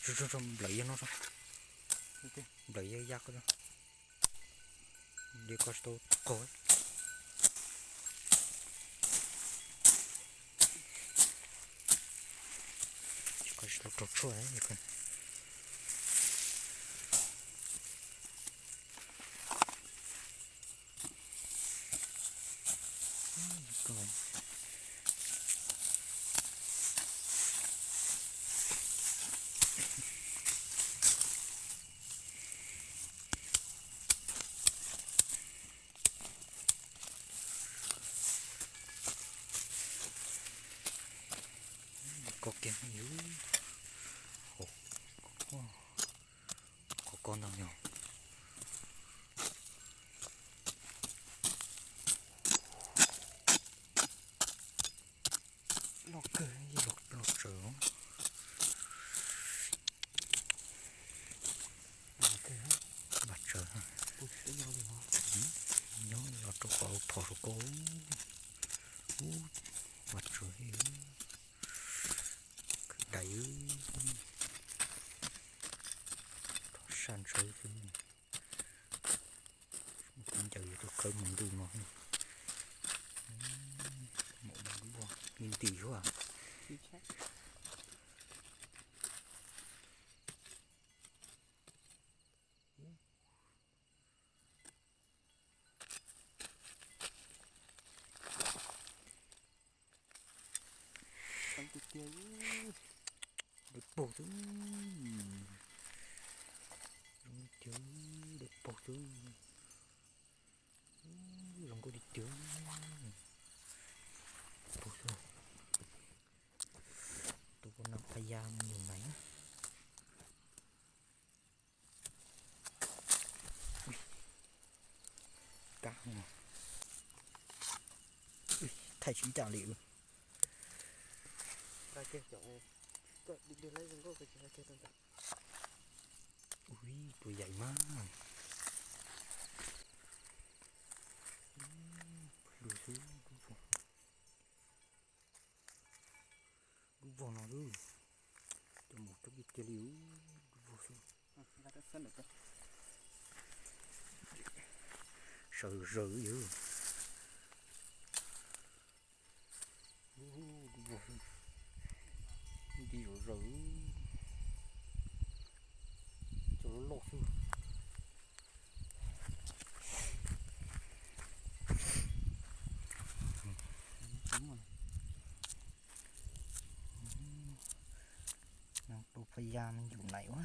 Nplawm yawg no, nplawm yawg ya ko, li ko tsis tau qaug. Ko tsis tau raug tshuaj. Ko kiag yus, qhov ko ntag yog. Loj kawg, loj tsawv. Vaj tsawv, nyob los rau qhov phom saum ko. Ub, vaj tsawv, khwv dais, rov saj ntshaw xwb. Kuv ncaws yus tus khawb mus ntuj no. Maum nti nti xwb. Daim paug xwb. Zoo tiag, daim paug xwb. Zoo nkauj tiag tiag. Daim paug xwb. Tus pos no phaj ya me nyuam nais. Kab no, thaij tsis ncaj li. Ua, tus yaim mas. Lus xwb, lub vog no lub, cov mus rau kiag kiag li, lub vog xwb. Sawv zaws yog. Lub vog xwb, nti zaws zaws, cov loj loj xwb. Tus phaj ya me nyuam nais ua.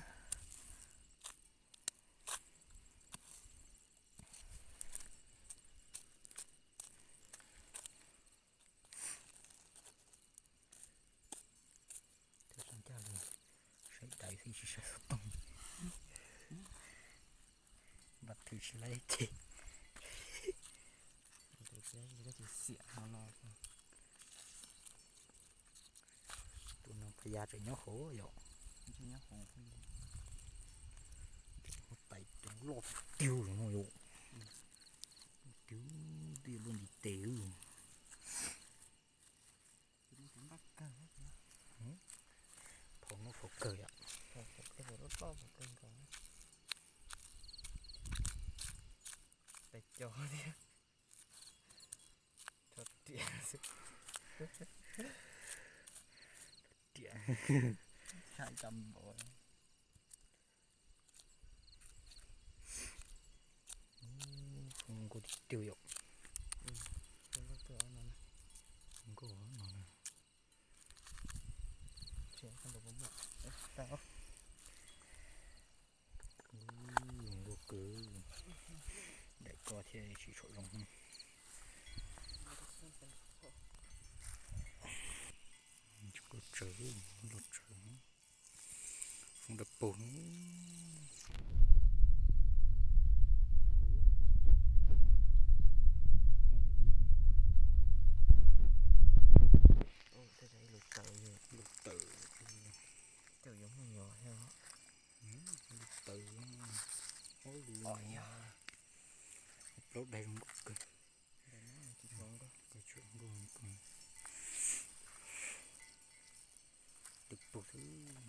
Thaij tsis ncaj li, saib dais xwb tsis saib xov tooj. Npaj thwm tsis laib ces. Tus no phaj ya tseem nyob hauv yom. Tais cov loj tiag no yom. Tiag, twb luaj ntiv tes. Phom no phom kawg yom. Pes cov thiab. Tso riam xwb. Riam. Tshaj cov npaum. Nkauj tiag tiag yom. Nkauj no na. Zoo nkauj kawg. Daim ko thiaj tsis tshua zoo. Nkauj tsawv, nkauj tsawv. Foob dawb paug. Lub tawm, lub tawm, ob lub, plaub daim zoo nkauj kawg. Dawb paug xwb.